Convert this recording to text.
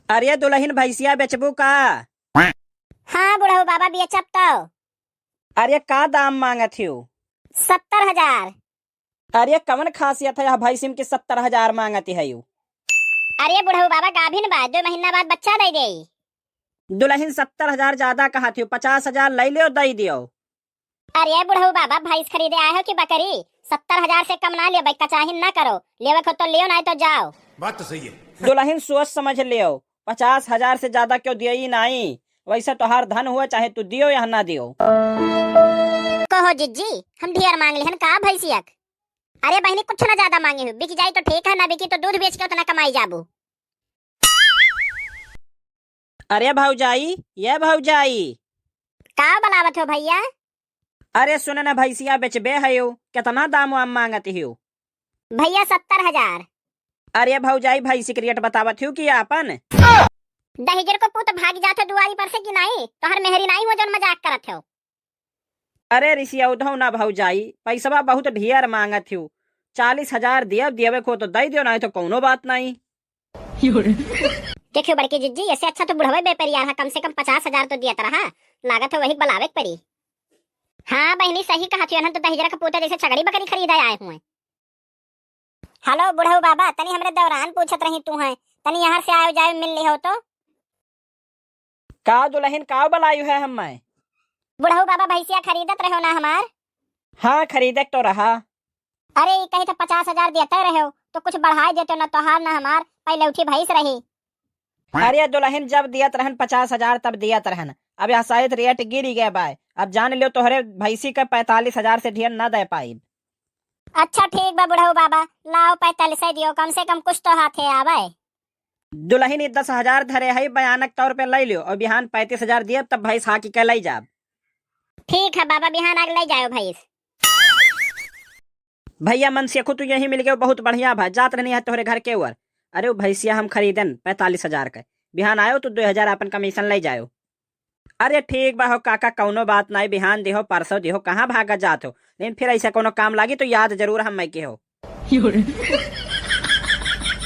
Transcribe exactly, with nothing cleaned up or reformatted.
अरे दुलहिन, भैंसिया बेचबू का? हाँ बुढ़ऊ बाबा, बेचब तो। अरे का दाम माँगत हियो? सत्तर हजार। अरे कवन खासियत है यह भैंसिम की सत्तर हजार माँगत हियो? अरे बुढ़ऊ बाबा, गाभिन बा, दो महीना बाद बच्चा दइ देई। दुलहिन, सत्तर हजार ज्यादा कहत हियो, पचास हजार लइ लियो, दइ दियो। अरे बुढ़ऊ बाबा, भैंस खरीदे आए हो कि बकरी? सत्तर हजार से कम ना लेबै, कचाहिन ना करो, लेवे को तो लियो, नाहीं तो जाओ। बात तो सही है। दुलहिन, सोच समझ लियो, पचास हजार से ज्यादा केउ दियई नाहीं, वैसे तोहार धन हुआ, चाहे तू दियो या ना दियो। कहो जिज्जी, हम ढेर माँग लिहन का भैंसियक? अरे बहिनी, कुछ ना ज्यादा माँगी हूँ, बिक जाई तो ठीक है, ना बिकी तो दूध बेच के उतना कमाई जाबू। अरे भौजाई, ये भौजाई। का बलावत हो भैया? अरे सुन न, भैंसिया बेचबे हयो, केतना दाम वाम माँगत हियो? भैया, सत्तर हजार। अरे भौजाई, भैंसी के रेट बतावत हियो कि आपन? दहिजर को पूत भाग जात हो दुआरी पर से कि नाहीं? तोहर मेहरी नाहीं हो जौन मजाक करत हो? अरे रिसियउधौ ना भौजाई, पैसवा बहुत ढेर माँगत हियो, चालीस हजार दियब, दियबे को तो दइ दियो, नाहीं तो कौनो बात नाहीं। देखियो बड़की जिज्जी, ऐसे अच्छा तो बुढ़वे बेपरियार है, कम से कम पचास हजार तो दियत रहा, लागत है वही बलावे के पड़ी। हाँ बहिनी, सही कहत हियो, हम तो दहिजरा के पूते जैसे छगड़ी बकरी खरीदे आए हुए। हेलो बुढ़ऊ बाबा, तनी हमरे दौरान पूछत रही तू हैं, तनी यहाँ से आयो जायो मिल लिहो तो। का दुलहिन, का बलायु है हम्मै? बुढ़ऊ बाबा, भैंसिया खरीदत रहो ना हमार? हाँ, खरीदे तो रहा। अरे, ई कही तो पचास हजार देते रहो, तो कुछ बढ़ाए देते ना, तोहार ना हमार, पहले उठी भैंस रही। अरे दुलहिन, जब दियत रहन पचास हजार तब दियत रहन, अब यह शायद रेट गिर गए बाय। अब जान लियो, तोहरे भैंसी के पैंतालीस हजार से ढेर ना दे पाइब। अच्छा ठीक बा बुढ़ऊ बाबा, लाओ पैंतालीस दियो, कम से कम कुछ तो हाथे आवे। दुलहिन, ई दस हजार धरे है, बयानक तौर पे लइ लियो और बिहान पैंतीस हजार दियब, तब भैंस हाकी के लइ जाब। ठीक है बाबा, बिहान आके लइ जायो भैंस। भैया मनसेखू, तू यहीं मिल गयो, बहुत बढ़िया भा, जात रहनी है तोहरे घर के ओर। अरे वो भैंसिया हम खरीदन पैंतालीस हजार के, बिहान आयो तू दो हजार अपन कमीशन लइ जायो। अरे ठीक बा हो काका, कौनो बात नाहीं, बिहान दिहो, परसों दिहो, कहाँ भागा जात हो, लेकिन फिर ऐसा कौनो काम लागी तो याद जरूर हम्मै किहो।